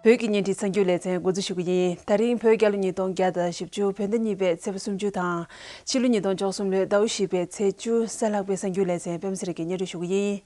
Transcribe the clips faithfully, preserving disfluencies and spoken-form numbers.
བོད་ཀྱི་བརྙན་འཕྲིན་གསར་འགྱུར་ལེ་ཚན་འགོ་འཛུགས་ཞུ་གི་ཡིན། ད་རིང་བོད་རྒྱལ་ལོ་ཉིས་སྟོང་བརྒྱ་དང་བཞི་བཅུ་བོད་ཟླ་གཉིས་པའི་ཚེས་པ་སུམ་ཅུ་དང་། ཕྱི་ལོ་ཉིས་སྟོང་བཅུ་གསུམ་ལོའི་ཟླ་བ་བཞི་པའི་ཚེས་བཅུ་གཟའ་ལྷག་པའི་གསར་འགྱུར་ལེ་ཚན་པད་མ་ཚེ་རིང་གིས་སྙན་སྒྲོན་ཞུ་གི་ཡིན།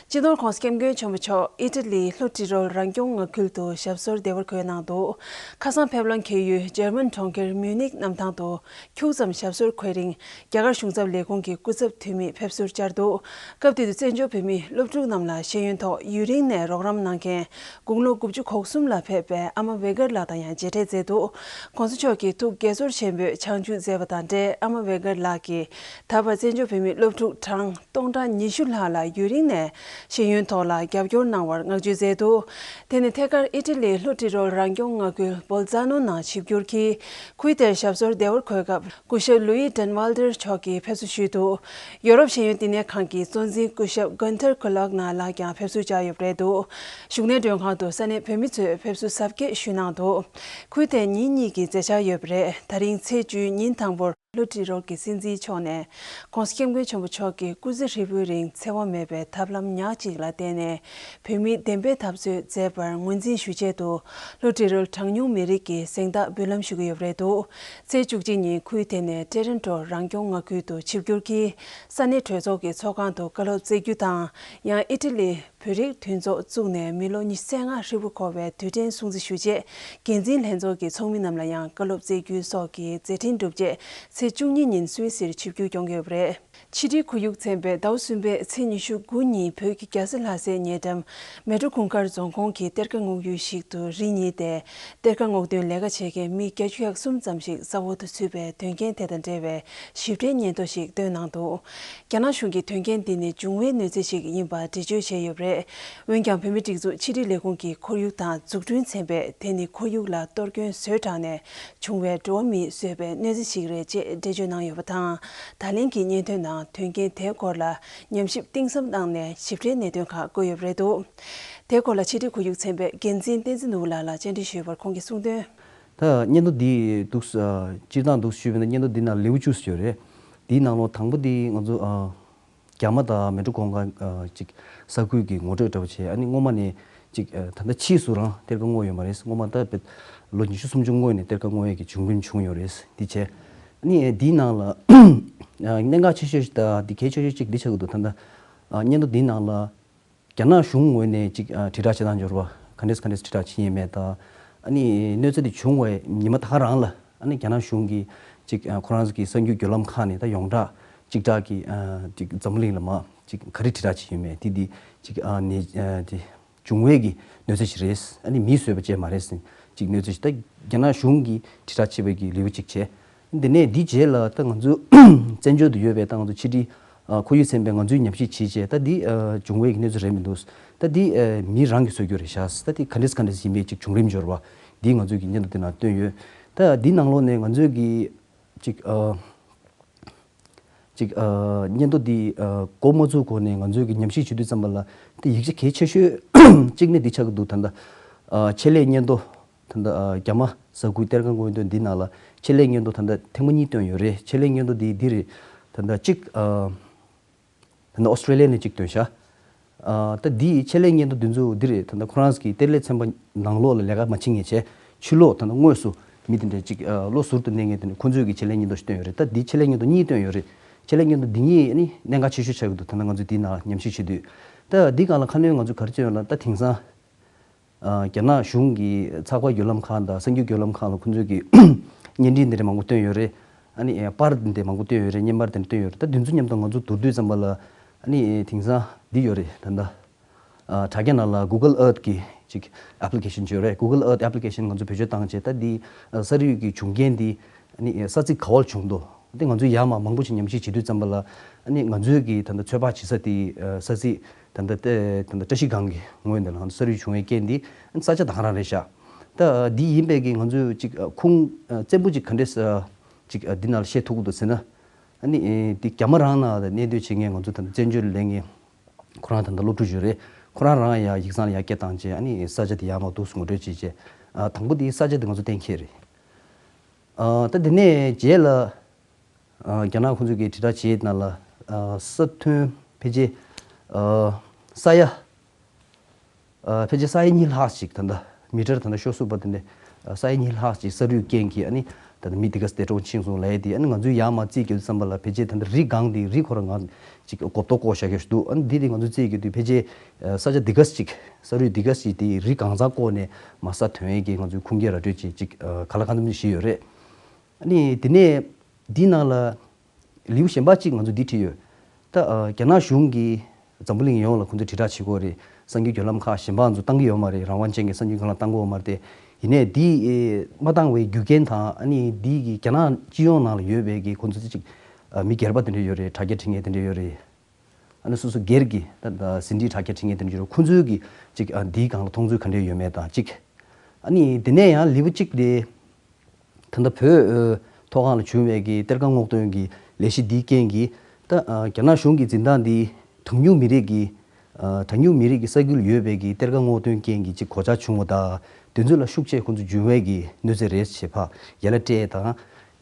སྤྱི་ནོར་༧གོང་ས་༧སྐྱབས་མགོན་ཆེན་པོ་མཆོག་ཨི་ཊ་ལིའི་ལྷོ་ཏི་རོལ་རང་སྐྱོང་མངའ་ཁུལ་དུ་ཞབས་སོར་བདེ་བར་འཁོད་གནང་འདུག་ཁ་སང་ཕེབས་ལམ་འཁེལ་ཡུལ་འཇར་མན་གྲོང་ཁྱེར་མིའུ་ནིག་གནམ་ཐང་དུ། ཁྱུག་ཙམ་ཞབས་སོར་འཁོད་རིང་། རྒྱ་གར་གཞུང་ཚབ་ལས་ཁུངས་ཀྱི་སྐུ་ཚབ་འཐུས་མི་ཕེབས་བསུར་བཅར་འདུག་སྐབས་དེ་དུས་བཙན་བྱོལ་བོད་མི་སློབ་ཕྲུག་རྣམས་ལ་ཤེས་ཡོན་ཐོག་ཡུན་རིང་ནས་རོགས་རམ་གནང་མཁན་དགུང་ལོ་དགུ་བཅུ་གོ་གསུམ་ལ་ཕེབས་པའི་ཨ་མ་ཝེ་གར་ལགས་དང་ཡང་མཇལ་འཕྲད་མཛད་འདུག ༸གོང་ས་མཆོག་གིས་ཐུགས་དགྱེས་ཚོར་ཆེན་པོས་ཆང་བཅུད་མཛད་པ་དང་འབྲེལ། ཨ་མ་ཝེ་གར་ལགས་ཀྱིས་ད་བར་བཙན་བྱོལ་བོད་མི་སློབ་ཕྲུག་གྲངས་སྟོང་གྲངས་ཉི་ཤུ་ལྷག་ལ་ཡུན་རིང་ནས་ཤེས་ཡོན་ཐོག་ལ་རྒྱབ་སྐྱོར་གནང་བར་བསྔགས་བརྗོད་མཛད་འདུག་དེ་ནི་ཐད་ཀར་ཨི་ཊ་ལིའི་ལྷོ་ཏི་རོལ་རང་སྐྱོང་མངའ་ཁུལ་བོལ་ཛ་ནོ་ནང་ཆིབས་བསྒྱུར་གྱིས། ཁུལ་དེར་ཞབས་སོར་བདེ་བར་འཁོད་སྐབས། སྐུ་ཞབས་ལུའི་ཌན་ཝལ་ཏེར་མཆོག་གིས་ཕེབས་བསུ་ཞུས་འདུག་ཡོ་རོབ་ཤེས་ཡོན་བསྟི་གནས་ཁང་གི་གཙོ་འཛིན་སྐུ་ཞབས་གོན་ཐར་ཁུ་ལག་ན་ལགས་ཀྱང་ཕེབས་བསུར་བཅར་ཡོད་པ་རེད་འདུག་བཞུགས་གནས་མགྲོན་ཁང་དུ་ས་གནས་བོད་མི་ཚོས་ཕེབས་བསུ་གཟབ་རྒྱས་ཞུས་གནང་འདུག་ཁུལ་དེར་ཉིན་གཉིས་ཀྱི་མཛད་འཆར་ཡོད་པ་རེད། ད་རིང་ཚེས་བཅུའི་ཉིན་དང་པོར་ལྷོ་ཏི་རོལ་གྱི་སྲིད་འཛིན་མཆོག་ནས་༸གོང་ས་༸སྐྱབས་མགོན་ཆེན་པོ་མཆོག་གི་སྐུ་ཚེ་ཧྲིལ་པོའི་རིང་འཚེ་བ་མེད་པའི་ཐབས་ལམ་ཉག་གཅིག་ལ་བརྟེན་ནས། བོད་མིའི་བདེན་པའི་འཐབ་རྩོད་མཛད་པར་ངོས་འཛིན་ཞུ་ཆེད་དུ། ལྷོ་ཏི་རོལ་གྲངས་ཉུང་མི་རིགས་ཀྱི་གཟེངས་རྟགས་འབུལ་ལམ་ཞུ་གི་ཡོད་པ་རེད་འདུག་ཚེས་བཅུ་གཅིག་ཉིན་ཁུལ་དེ་ནས་ཊེ་རན་ཊོ་རང་སྐྱོང་མངའ་ཁུལ་དུ་ཆིབས་བསྒྱུར་གྱིས། ས་གནས་གྲོས་ཚོགས་ཀྱི་ཚོགས་ཁང་དུ་བཀའ་སློབ་སྩལ་རྒྱུ་དང་། ཡང་ཨི་ཊ་ལི་བོད་རིགས་མཐུན་ཚོགས་བཙུགས་ནས་མི་ལོ་ཉི་ཤུ་རྩ་ལྔ་ཧྲིལ་པོ་འཁོར་བའི་དུས་དྲན་སྲུང་བརྩི་ཞུ་ཆེད། འགན་འཛིན་ལྷན་ཚོགས་ཀྱི་ཚོགས་མི་རྣམས་ལ་ཡང་བཀའ་སློབ་སྩལ་རྒྱུ་སོགས་ཀྱི་མཛད་འཕྲིན་གྲུབ་རྗེས། ཚེས་བཅུ་གཉིས་ཉིན་སུད་སིར་ཆིབས་བསྒྱུར་སྐྱོང་གི་ཡོད་པ་རེད། ཕྱི་དྲིལ་ཁོར་ཡུག་ཚན་པས་ཟླ་བ་གསུམ་པའི་ཚེས་ཉི་ཤུ་དགུ་ཉིན་བོད་ཀྱི་རྒྱལ་ས་ལྷ་སའི་ཉེ་འགྲམ་མལ་གྲོ་གུང་དཀར་རྫོང་ཁོངས་ཀྱི་གཏེར་ཁ་སྔོག་ཡུལ་ཞིག་ཏུ་རི་ཉིལ་ཏེ། གཏེར་ཁ་སྔོག་འདོན་ལས་ཀ་བྱེད་མཁན་མི་བརྒྱད་ཅུ་ཡར་གསུམ་ཙམ་ཞིག་ས་འོག་ཏུ་ཚུད་པའི་དོན་རྐྱེན་དེ་དང་འབྲེལ་བའི་ཞིབ་ཕྲའི་སྙན་ཐོ་ཞིག་བཏོན་གནང་འདུག་རྒྱ་ནག་གཞུང་གིས་དོན་རྐྱེན་འདི་ནི་འབྱུང་བའི་གནོད་འཚེ་ཞིག་ཡིན་པ་འགྲེལ་བརྗོད་བྱས་ཡོད་པ་རེད། འོན་ཀྱང་བོད་མིའི་སྒྲིག་འཛུགས་ཕྱི་དྲིལ་ལས་ཁུངས་ཀྱི་ཁོར་ཡུག་དང་འཛུགས་སྐྲུན་ཚན་པས་དེ་ནི་ཁོར་ཡུག་ལ་གཏོར་སྐྱོན་བཟོས་དྲགས་ནས། བྱུང་བའི་འགྲོ་བ་མིས་བཟོས་པའི་གནོད་འཚེ་ཞིག་རེད་ཅེས་འགྲེལ་བརྗོད་གནང་ཡོད་པ་དང་། ད་ལན་གྱི་སྙན་ཐོའི་ནང་དོན་རྐྱེན་དེའི་སྐོར་ལ་ཉམས་ཞིབ་གཏིང་ཟབ་གནང་ནས་ཞིབ་ཕྲའི་གནད་དོན་ཁག་བཀོད་ཡོད་པ་རེད་འདུག་དེའི་སྐོར་ལ་ཕྱི་དྲིལ་ཁོར་ཡུག་ཚན་པའི་འགན་འཛིན་བསྟན་འཛིན་ནོར་བུ་ལགས་ལ་བཅར་འདྲི་ཞུས་པར་ཁོང་གིས་གསུངས་དོན། ད་སྙན་ཐོ་འདི་འདུག་སྤྱིར་བཏང་འདུག་ཞུས་པ་ཡིན་ན་སྙན་ཐོ་འདི་ནང་ལེའུ་བཅུ་ཡོད་རེད། འདིའི་ནང་ལོགས་དང་པོ་འདི་ང་ཚོ་ཨ། རྒྱ་མ་དང་མལ་གྲོ་གུང་དཀར་ཅིག་ས་ཁུལ་གྱི་ངོ་སྤྲོད་འདྲ་པོ་བྱས། ཨ་ནི་སྔོན་མ་ནས་ཅིག་ད་ལྟ་ཕྱིས་སུ་རང་གཏེར་ཁ་སྔོག་ཡོད་མ་རེད། སྔོན་མ་ད་ལོ་ཉི་ཤུ་སུམ་ཅུ་སྔོན་ནས་གཏེར་ཁ་སྔོག་ཡས་ཀྱི་བྱུང་རིམ་བྱུང་ཡོད་རེད། འདི་བྱས། ཨ་ནི་འདིའི་ནང་ལ་གནད་འགག་ཆེ་ཤོས་ཤིག་དང་འདི་གལ་ཆེ་ཤོས་ཅིག་འདི་ཆགས་ཀྱི་འདུག་ད་ལྟ་སྙན་ཐོ་འདིའི་ནང་ལ་རྒྱ་ནག་གཞུང་ངོས་ནས་ཅིག་དྲིལ་བསྒྲགས་བྱེད་སྟངས་འབྱོར་བ་ག་འདྲས་ག་འདྲས་དྲིལ་བསྒྲགས་བྱེད་ཡས་མེད་ད། ཨ་ནི་གནོད་འཚེ་འདི་བྱུང་བའི་ཉི་མ་ད་ག་རང་ལ་ཨ་ནི་རྒྱ་ནག་གཞུང་གིས་ཅིག་ཁོ་རང་གི་གསར་འགྱུར་བརྒྱུད་ལམ་ཁག་ནས་ད་ཡོངས་གྲགས་ཅིག་གྲགས་ཀྱི་ཅིག་འཛམ་བུ་གླིང་ལ་མ་ཅིག་ག་རེ་དྲིལ་བསྒྲགས་བྱེད་ཡོད་མེད་དེ་འདི་ཅིག་ནས་དེ་འབྱུང་བའི་གི་གནོད་འཚེ་ཞིག་རེད། ཨ་ནི་མིས་བཟོས་པ་ཅིག་མ་རེད་ཟེར་ཅིག་གནོད་འཚེ་ཞིག་ད་རྒྱ་ནག་གཞུང་གིས་དྲིལ་བསྒྲགས་བྱས་པའི་གི་ལེའུ་ཅིག་བྱས། འདི་ནས་འདི་རྗེས་ལ་ད་ང་ཚོ་བཙན་བྱོལ་དུ་ཡོད་པའི་ད་ང་ཚོ་ཕྱི་དྲིལ་ཁོར་ཡུག་ཚན་པས་ང་ཚོའི་ཉམས་ཞིབ་བྱས་རྗེས་ད་འདི་འབྱུང་བའི་གནོད་འཚེ་རེད་མི་འདུག་ད་འདི་མི་རང་གིས་བཟོ་རྒྱུ་རེད་ཤག་ད་འདི་ག་འདྲས་ག་འདྲས་ཡིན་པའི་ཅིག་བྱུང་རིམ་འབྱོར་བ་འདི་ང་ཚོའི་གི་སྙན་ཐོ་འདི་ནང་བཏོན་ཡོད། ད་འདི་ནང་ལོགས་ནས་ང་ཚོའི་གི་ཅིག་ཅིག་སྙན་ཐོ་འདི་འགོ་མ་བཙུགས་གོང་ནས་ང་ཚོའི་གི་ཉམས་ཞིབ་བྱེད་དུས་ཙམ་པ་ལ་འདི་ཡིག་ཆ་གལ་ཆེ་ཤོས་གཅིག་ནི་འདི་ཆགས་ཀྱི་འདུག་ད་ལྟ་ཆེད་ལས་སྙན་ཐོ། ད་ལྟ་རྒྱ་མ་ས་ཁུལ་གཏེར་ཁ་སྔོག་འདོན་འདི་ནང་ལ་ཆེད་ལས་སྙན་ཐོ་ད་ལྟ་ཐེངས་མ་གཉིས་བཏོན་ཡོད་རེད། ཆེད་ལས་སྙན་ཐོ་འདི་འདི་རེད། ད་ལྟ་གཅིག་ད་ལྟ་ཨོ་སི་ཀྲེ་ལི་ཡ་ནས་གཅིག་བཏོན་ཤག་ད་འདི་ཆེད་ལས་སྙན་ཐོ་འདི་ཚོ་འདི་རེད། ད་ལྟ་ཁོ་རང་གི་གཏེར་ལས་ཚན་པ་ནང་ལོགས་ལ་ལས་ཀ་མ་བྱེད་མཁན་བྱས་ཕྱི་ལོགས་ད་ལྟ་དངོས་སུ་མི་དེ་འདྲ་གཅིག་ལོ་ཟུར་དུ་གནས་མཁན་དེ་འདྲ་ཁོ་ཚོས་ཀྱི་ཆེད་ལས་སྙན་ཐོ་ཞིག་བཏོན་ཡོད་རེད། ད་འདི་ཆེད་ལས་སྙན་ཐོ་གཉིས་བཏོན་ཡོད་རེད། ཆེད་ལས་སྙན་ཐོ་འདི་གཉིས་ནི་གནད་འགག་ཆེ་ཤོས་ཆགས་ཀྱི་འདུག་ད་ལྟ་ང་ཚོས་འདི་ནང་ཉམས་ཞིབ་བྱེད་དུས་ད་འདི་སྒང་ལ་ཁ་སྣོན་ང་ཚོས་ག་རེ་བྱས་ཡོད་ལབ་ན་ད་དེང་སང་། རྒྱ་ནག་གཞུང་གི་ཚགས་པར་བརྒྱུད་ལམ་ཁག་དང་གསར་འགྱུར་བརྒྱུད་ལམ་ཁག་ལ་ཁོང་ཚོས་ཀྱི་བརྙན་འཕྲིན་དེ་འདྲ་མང་པོ་བཏོན་ཡོད་རེད། ཨ་ནི་པར་དེ་འདྲ་མང་པོ་བཏོན་ཡོད་རེད། བརྙན་པར་དེ་འདྲ་བཏོན་ཡོད་རེད། ད་དེ་ཚོ་མཉམ་དུ་ང་ཚོ་བསྡུར་དུས་ཙམ་པ་ལ་ཨ་ནི་དེང་སང་འདི་ཡོད་རེད། ད་ལྟ་དྲ་རྒྱ་ནང་ལ་Google Earth་གི་ཅིག་application་ཅིག་ཡོད་རེད། Google Earth application་ང་ཚོ་བེད་སྤྱོད་བཏང་བྱས་ད་འདི་ས་རུད་ཀྱི་བྱུང་རྐྱེན་འདི་ཨ་ནི་ས་ཚིགས་ག་བར་བྱུང་འདུག་འདི་ང་ཚོས་ཡར་མར་མང་པོ་ཞིག་ཉམས་ཞིབ་བྱེད་དུས་ཙམ་པ་ལ་ཨ་ནི་ང་ཚོས་ཀྱི་ད་ལྟ་ཚོད་དཔག་བྱེད་ས་དེ་ས་ཚིགས་ད་ལྟ་ད་ལྟ་བཀྲ་ཤིས་སྒང་གི་ངོས་འདི་ལ་ང་ཚོ་ས་རུད་བྱུང་བའི་རྐྱེན་འདི་ས་ཆ་ད་ག་རང་རེད་ཤག་ད་འདི་ཡིན་པའི་གི་ང་ཚོས་ཅིག་ཁུངས་བཙན་པོ་ཅིག་ག་འདྲས་ཅིག་འདི་ནང་ལ་བཤད་ཐུབ་ཀྱི་འདུག་ཟེར་ན། ཨ་ནི་འདི་རྒྱ་མ་རང་ནང་ལ་གནས་སྡོད་བྱེད་མཁན་ང་ཚོ་ད་ལྟ་བཙན་བྱོལ་ལ་ལས་མཁན་ཁོ་རང་ད་ལྟ་སློབ་ཕྲུག་ཅིག་རེད། ཁོ་རང་རང་ཡང་ཡིག་ཚང་ལ་ཡར་སྐད་བཏང་བྱས་ཨ་ནི་ས་ཆ་དེ་ཡར་མར་འདུག་སེ་ངོ་སྤྲོད་བྱས་བྱས་དང་པོ་དེ་ས་ཆ་དེ་ང་ཚོ་གཏན་འཁེལ་རེད། ད་དེ་ནས་རྗེས་ལ་རྒྱ་ནག་ཁོང་ཚོས་ཀྱི་དྲིལ་བསྒྲགས་བྱེད་ནང་ལ་ས་མཐོན་ཕལ་ཆེར་ས་ཡ་ཕལ་ཆེར་ས་ཡ་གཉིས་ལྷག་ཅིག་ད་ལྟ་ མི་ཊར་ད་ལྟ་ཤོག་སུ་བ་དེ་འདྲ་ས་ཡ་གཉིས་ལྷག་ཅིག་ས་རུད་རྐྱེན་གྱིས་ཨ་ནི་ད་ལྟ་མི་དེ་ག་སྡེ་གྲོངས་ཕྱིན་སོང་ལབ་ཡས་དེ། ཨ་ནི་ང་ཚོས་ཡར་མར་རྩིས་རྒྱག་དུས་ཙམ་པ་ལ་ཕལ་ཆེར་ད་ལྟ་རི་སྒང་དེ་རི་ཁོ་རང་ང་ཅིག་གོ་རྟོགས་བཀོད་བཞག་གི་འདུག་ཨ་ནི་འདི་དེ་ང་ཚོས་རྩིས་རྒྱག་དུས་ཕལ་ཆེར་ས་ཆ་འདི་ག་ཅིག་ས་རུད་འདི་ག་ཅིག་དེ་རི་གང་ཚང་བསྐོར་ནས་མར་ས་ཐོན་ཡས་ཀྱི་ང་ཚོས་ཁུངས་སྐྱེལ་ར་སྤྲོད་ཅིག་ཅིག་ག་ལ་གང་འཚམ་ཅིག་བྱས་ཡོད་རེད། ཨ་ནི་དེ་ནས་འདི་ནང་ལ་ལེའུ་གཞན་པ་གཅིག་ང་ཚོ་འདི་བྲིས་ཡོད། ད་ཨ་རྒྱ་ནག་གཞུང་གིས་འཛམ་བུ་གླིང་ཡོངས་ལ་ཁོང་ཚོས་དྲིལ་བསྒྲགས་བྱེད་དགོས་རེད། གསར་འགྱུར་བརྒྱུད་ལམ་ཁག་གཞན་པ་ང་ཚོ་བཏང་གི་ཡོད་མ་རེད། རང་དབང་ཅན་གྱི་གསར་འགྱུར་སྒང་ལ་བཏང་གི་ཡོད་མ་རེད་དེ། ཡིན་ནའི་འདི་ཨེ་མ་བཏང་བའི་རྒྱུ་རྐྱེན་དང་ཨ་ནི་འདི་གི་རྒྱ་ནག་སྤྱི་ཡོངས་ནང་ལ་ཡོད་པའི་གི་ཁོང་ཚོ་གཅིག་ཨ་མི་སྒེར་པ་དེ་འདྲ་ཡོད་རེད། དྲ་རྒྱ་འབྲི་མཁན་དེ་འདྲ་ཡོད་རེད། ཨ་ནི་སོ་སོ་སྒེར་གྱི་ད་ད་ཟིན་བྲིས་དྲ་རྒྱ་འབྲི་མཁན་དེ་འདྲ་ཡོད་རེད། ཁོང་ཚོའི་གི་གཅིག་ཨ་འདིའི་སྒང་ལ་མཐོང་ཚུལ་ག་འདྲ་ཡོད་མེད་དང་གཅིག་ཨ་ནི་དེ་ནས་ཡང་ལེའུ་གཅིག་དེ། ད་ལྟ་བོད་ཨ་མཐོ་སྒང་ལ་བྱུང་བའི་གི་གཏེར་ཁ་སྔོག་འདོན་གྱི་ལས་གཞི་འདིའི་རྐྱེན་གྱིས་ད་ཨ་རྒྱ་ནག་གཞུང་གི་འཛིན་སྟངས་འདི་གྲངས་ཉུང་མི་རིགས་ཀྱི་ཨ་གྲངས་ཉུང་མི་རིགས་ཀྱི་ས་ཁུལ་ཡོད་པའི་གི་གཏེར་ཁ་སྔོག་འདོན་རྐྱེན་གྱིས་ཅིག་གོད་ཆག་བྱུང་བ་དང་དེ་ཚོ་ལ་ཤུགས་ཆེ་ཁོང་ཚོ་འབྱུང་བའི་གི་གནོད་འཚེ་རེད་ཞེས་ཕར་ཡ་ལ་སྤྲད་དང་།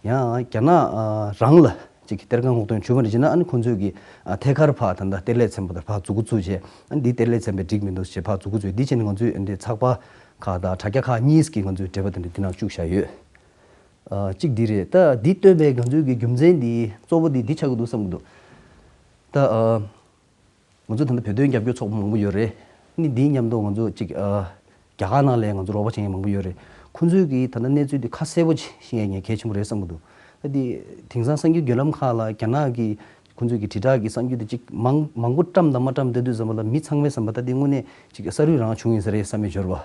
ཡང་རྒྱ་ནག་ཨ་རང་ལ་ཅིག་གཏེར་ཁ་སྔོག་འདོན་བྱུང་བ་རེད་ཅེ་ན། ཨ་ནི་ཁོང་ཚོས་ཀྱི་ཨ་ཐད་ཀར་ཕར་ད་ལྟ་གཏེར་ལས་ཚན་པ་དང་ཕར་མཛུབ་གུ་བཙུགས་བྱས། ཨ་ནི་འདི་གཏེར་ལས་ཚན་པས་འགྲིག་མི་འདུག་ཅེས་ཕར་མཛུབ་གུ་བཙུགས། འདི་བྱས་ནས་ང་ཚོས་འདི་ཚགས་པར་ཁག་དང་དྲ་རྒྱ་ཁག་གཉིས་ཀྱི་ང་ཚོས་འགྲེལ་པ་དེ་འདྲ་འདི་ནང་བཅུག་བཞག་ཡོད། ཨ་གཅིག་འདི་རེད། ད་འདི་བཏོན་པའི་ང་ཚོའི་གི་རྒྱུ་མཚན་འདི་གཙོ་བོ་འདི་འདི་ཆགས་ཀྱི་འདུག་བསམ་གྱི་འདུག་ད་ཨ། ང་ཚོ་ད་ལྟ་བོད་དོན་རྒྱབ་སྐྱོར་ཚོགས་པ་མང་པོ་ཡོད་རེད། ནི་འདིའི་མཉམ་དུ་ང་ཚོ་ཅིག་ཨ་རྒྱ་གར་ནང་ལ་ང་ཚོ་རོགས་པ་བྱེད་མཁན་མང་པོ་ཡོད་རེད། ཁོང་ཚོས་ཀྱིས་ད་ལྟ་གནས་ཚུལ་འདི་ཁ་གསལ་པོ་ཅིག་ཤེས་ཡ་ངས་གལ་ཆེན་པོ་རེད་བསམ་གྱི་འདུག་ད་འདི་དེང་སང་གསར་འགྱུར་བརྒྱུད་ལམ་ཁག་ལ་རྒྱ་ནག་གི་ཁོང་ཚོས་ཀྱི་དྲིལ་བསྒྲགས་ཀྱི་གསར་འགྱུར་འདི་ཅིག་མང་མང་པོ་བཀྲམ་དང་མ་བཀྲམ་བསྡད་དུས་ཙམ་པ་ལ་མི་ཚང་མའི་བསམ་པ་ད་འདི་དངོས་གནས་ཅིག་ས་རུད་རང་བྱུང་ཡིན་ས་རེད་བསམ་པའི་འབྱོར་བ།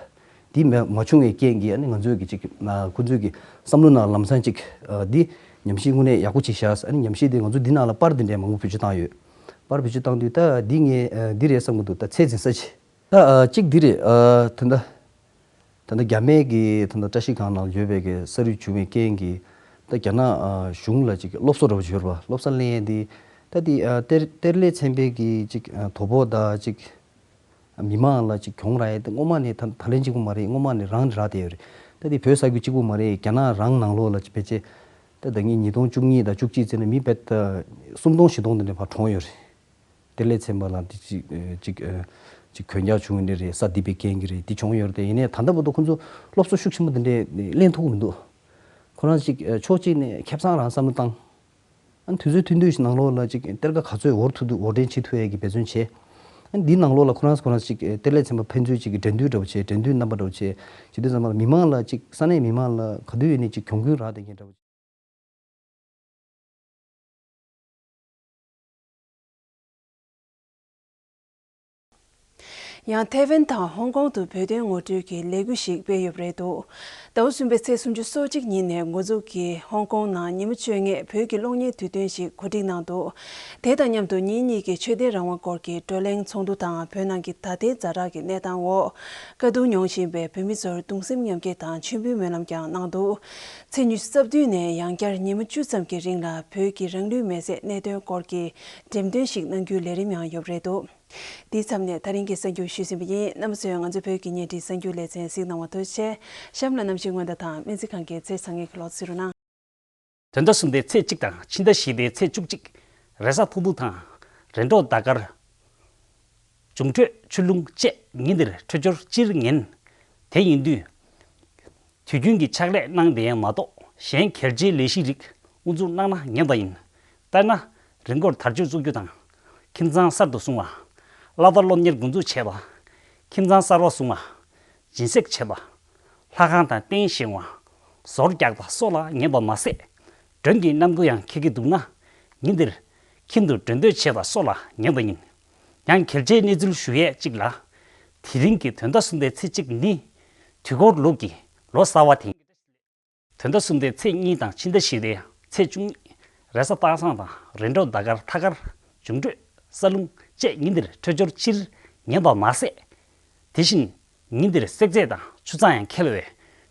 འདི་མ་མ་བྱུང་བའི་རྐྱེན་གྱིས་ཨ་ནི་ང་ཚོས་ཀྱི་ཅིག་ཨ་ཁོང་ཚོས་ཀྱི་བསམ་བློ་ནང་ལམ་སང་ཅིག་ཨ་འདི་ཉམས་ཞིབ་དངོས་གནས་ཡག་པོ་ཅིག་བཞག་ཨ་ནི་ཉམས་ཞིབ་འདི་ང་ཚོ་འདི་ནང་ལ་པར་འདི་འདྲའི་མང་པོ་བེད་སྤྱོད་བཏང་ཡོད། པར་བེད་སྤྱོད་བཏང་དུས་ད་འདི་ངས་ཨ་འདི་རེད་བསམ་གྱི་འདུག་ད་ཚད་འཛིན་ས་ཅིག་ད་ཨ་གཅིག་འདི་རེད། ཨ་ད་ལྟ་ད་ལྟ་རྒྱ་མའི་གི་ད་ལྟ་བཀྲ་ཤིས་སྒང་ནང་ཡོད་པའི་གི་ས་རུད་བྱུང་བའི་རྐྱེན་གྱིས་ད་རྒྱ་ནག་ཨ་གཞུང་ལ་ཅིག་སློབ་གསོ་འདྲ་བོ་ཅིག་ཡོད་རེད་པ། སློབ་གསོ་ལེན་ཡས་འདི་ད་འདི་ཨ་གཏེར་གཏེར་ལས་ཚན་པའི་གི་ཅིག་ཨ་དོ་ཕོག་དང་ཅིག་མི་མང་ལ་ཅིག་གྱོང་རག་ཡས་དེ་སྔོན་མ་ནས་ད་ད་ལན་གཅིག་པོ་མ་རེད། སྔོན་མ་ནས་རང་རག་བསྡད་ཡོད་རེད། ད་དེ་བོད་ས་ཁུལ་གཅིག་པོ་མ་རེད། རྒྱ་ནག་རང་ནང་ལོགས་ལ་ཅིག་ཕལ་ཆེར་ད་ད་ངས་ཉིས་སྟོང་བཅུ་གཉིས་དང་བཅུ་གཅིག་ཙམ་ནས་མི་ཕལ་ཆེར་སུམ་སྟོང་བཞི་སྟོང་དེ་འདྲ་ཕར་གྲོངས་ཡོད་རེད། དེ་ལས་ཚན་པ་ལ་དེ་ཅིག་ཅིག་ཅིག་གྱོང་རྒྱག་བྱུང་ཡོད་ནི་རེད། ས་འདི་པའི་རྐྱེན་གྱིས་རེད། དེ་བྱུང་ཡོད་རེད། དེ་ཡིན་ནའི་ད་ལྟ་བར་དུ་ཁོང་ཚོ་སློབ་གསོ་ཤུགས་ཆེན་པོ་དེ་འདྲས་ལེན་ཐུབ་ཀྱི་མི་འདུག་ཁོ་རང་ཅིག་ཕྱོགས་གཅིག་ནས་ཁེ་བཟང་རང་བསམ་བློ་བཏང་། ཨ་ནི་དུས་ཚོད་ཐུང་ཐུང་ཞིག་ནང་ལོགས་ལ་ཅིག་གཏེར་ཁ་ག་ཚོད་འོར་ཐུབ་འདུག་འོར་འདྲེན་བྱེད་ཐུབ་ཡས་ཀྱི་འབད་བརྩོན་བྱས། ཨ་ནི་འདིའི་ནང་ལོགས་ལ་ཁོ་རང་ཁོ་རང་ཅིག་གཏེར་ལས་ཚན་པ་ཕན་ཚུན་ཅིག་གི་འགྲན་བསྡུར་འདྲ་བོ་བྱས། འགྲན་བསྡུར་རྣམ་པ་འདྲ་བོ་བྱས། བྱེད་དུས་ཙམ་པ་ལ་མི་མང་ལ་ཅིག་ས་གནས་མི་མང་ལ་ག་དུས་ཡིན་ནའི་ཅིག་གྱོང་གུན་རག་བསྡད་མཁན་འདྲ་བོ། ཡང་ཐའེ་ཝན་དང་ཧོང་ཀོང་དུ་བོད་དོན་ངོ་སྤྲོད་ཀྱི་ལས་འགུལ་ཞིག་སྤེལ་ཡོད་པ་རེད་འདུག་ཟླ་བ་གསུམ་པའི་ཚེས་སུམ་ཅུ་སོ་གཅིག་ཉིན་ནས་འགོ་འཛུགས་ཀྱིས་ཧོང་ཀོང་ནང་ཉིན་མོ་བཅོ་ལྔའི་བོད་ཀྱི་གློག་བརྙན་དུས་སྟོན་ཞིག་གོ་སྒྲིག་གནང་འདུག་དེ་དང་མཉམ་དུ་ཉིན་གཉིས་ཀྱི་ཆོས་དད་རང་དབང་སྐོར་གྱི་བགྲོ་གླེང་ཚོགས་འདུ་དང་བོད་ནང་གི་ད་ལྟའི་ཛ་དྲག་གི་གནས་སྟངས་འོག་དཀའ་སྡུག་མྱོང་བཞིན་པའི་བོད་མི་ཚོར་གདུང་སེམས་མཉམ་སྐྱེད་དང་མཆོད་འབུལ་སྨོན་ལམ་ཀྱང་གནང་འདུག་ཚེས་ཉི་ཤུ་རྩ་བདུན་ནས་ཡང་བསྐྱར་ཉིན་མོ་བཅུ་ཙམ་གྱི་རིང་ལ་བོད་ཀྱི་རང་ལུས་མེར་སྲེག་གནད་དོན་སྐོར་གྱི་འགྲེམས་སྟོན་ཞིག་གནང་རྒྱུའི་ལས་རིམ་ཡང་ཡོད་པ་རེད་འདུག་དེའི་མཚམས་ནས་ད་རིང་གི་གསར་འགྱུར་ཞུས་ཟིན་པ་ཡིན། རྣམ་པ་ཚོས་ང་ཚོའི་བོད་ཀྱི་བརྙན་འཕྲིན་གསར་འགྱུར་ལེ་ཚན་གཟིགས་གནང་བར་ཐུགས་རྗེ་ཆེ། གཤམ་ལ་གནམ་གཤིས་སྔོན་བརྡ་དང་སྨན་རྩིས་ཁང་གི་ཚེས་བཟང་ངན་གྱི་ལོ་ཚིགས་རོགས་གནང་། དོན་ཟླ་གསུམ་པའི་ཚེས་གཅིག་དང་ཕྱི་ཟླ་བཞི་པའི་ཚེས་བཅུ་གཅིག་རེས་གཟའ་ཕུར་བུ་དང་རེས་འགྲོགས་ཟླ་སྐར། འབྱུང་འཕྲོད་ཆུ་རླུང་བཅས་ཉིན་འདིར་འཕྲོད་སྦྱོར་སྤྱིར་ངན། དེ་ཡིན་དུས། དུས་རྒྱུན་གྱི་ཕྱག་ལས་གནང་བདེ་ཡང་མ་གཏོགས་གཞན་གལ་ཆེའི་ལས་གཞི་རིགས་དབུ་འཛུགས་གནང་ན་ངན་པ་ཡིན། དཔེར་ན། རི་མགོར་དར་ལྕོག་བཙུགས་རྒྱུ་དང་། ཁྱིམ་ཚང་གསར་དུ་བསྲུང་བ། གླ་བར་སློབ་གཉེར་འགོ་འཛུགས་བྱས་པ། ཁྱིམ་ཚང་གསར་པ་བསྲུང་བ། སྦྱིན་སྲེག་བྱེད་པ། ལྷ་ཁང་དང་རྟེན་བཞེངས་བ། ཟོར་རྒྱག་པ་སོགས་ལ་ངན་པ་མ་ཟད། མགྲོན་གྱི་རྣམ་ཀུན་ཡང་འཁེལ་གྱི་འདུག་ན། ཉིན་འདིར་ཁྱིམ་དུ་མགྲོན་སྟོན་བྱེད་པ་སོགས་ལ་ངན་པ་ཡིན། ཡང་གལ་ཆེའི་གནས་ཚུལ་ཞུ་ཡས་གཅིག་ལ། དེ་རིང་གི་དོན་ཟླ་གསུམ་པའི་ཚེས་གཅིག་ནི། དུས་འཁོར་ལུགས་ཀྱི་ལོ་གསར་བ་དེ་ཡིན། དོན་ཟླ་གསུམ་པའི་ཚེས་གཉིས་དང་ཕྱི་ཟླ་བཞི་པའི་ཚེས་བཅུ་གཉིས། རེས་གཟའ་སྟག་བཟང་དང་རེས་འགྲོགས་ཟླ་སྐར་ཐ་སྐར། འབྱུང་འཕྲོད་ས་རླུང་བཅས་ཉིན་འདིར་འཕྲོད་སྦྱོར་སྤྱིར་ངན་པ་མ་ཟད། དེ་བཞིན། ཉིན་འདིར་བསྲེག་རྫས་དང་ཆུ་གཙང་ཡང་འཁེལ་བས།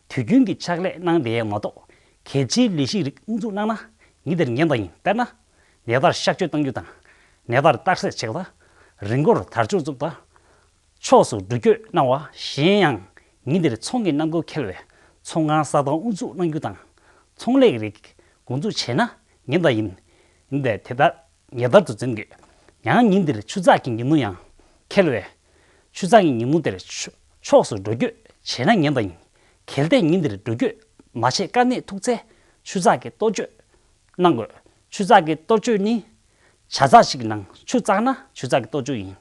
དུས་རྒྱུན་གྱི་ཕྱག་ལས་གནང་བདེ་ཡས་མ་གཏོགས་གལ་ཆེའི་ལས་གཞི་རིགས་དབུ་འཛུགས་གནང་ན་ཉིན་འདིར་ངན་པ་ཡིན། དཔེར་ན། ནད་པར་གཤག་བཅོས་གཏང་རྒྱུ་དང་། ནད་པར་བརྟག་དཔྱད་བྱེད་པ། རི་མགོར་དར་ལྕོག་བཙུགས་པ། ཕྱོགས་སུ་འགྲུལ་སྐྱོད་གནང་བ། གཞན་ཡང་ཉིན་འདིར་ཚོང་གི་གནམ་སྒོ་འཁེལ་བས་ཚོང་ཁང་ས་ཐང་དབུ་འཛུགས་གནང་རྒྱུ་དང་། ཚོང་ལས་རིགས་འགོ་འཛུགས་བྱས་ན་ངན་པ་ཡིན། འདི་དེ་ལྟར་ཉེ་ལྟར་དུ་འཛིན་དགོས། ཡང་ཉིན་འདིར་ཆུ་ཚགས་ཀྱི་ཉིན་མོ་ཡང་འཁེལ་བས། ཆུ་ཚགས་ཀྱི་ཉིན་མོ་དེར་ཕྱོགས་སུ་འགྲོ་སྐྱོད་ བྱས་ན་ཉན་པ་ཡིན། གལ་ཏེ་ཉིན་འདིར་འགྲོ་སྐྱོད་མ་བྱས་དཀའ་གནད་ཐུག་ཚེ་ཆུ་ཚགས་ཀྱི་གཏོ་བཅོས་གནང་དགོས། ཆུ་ཚགས་ཀྱི་གཏོ་བཅོས་ནི། ཇ་ཚགས་ཤིག་ནང་ཆུ་བཙགས་ན་ཆུ་ཚགས་ཀྱི་གཏོ་བཅོས་ཡིན།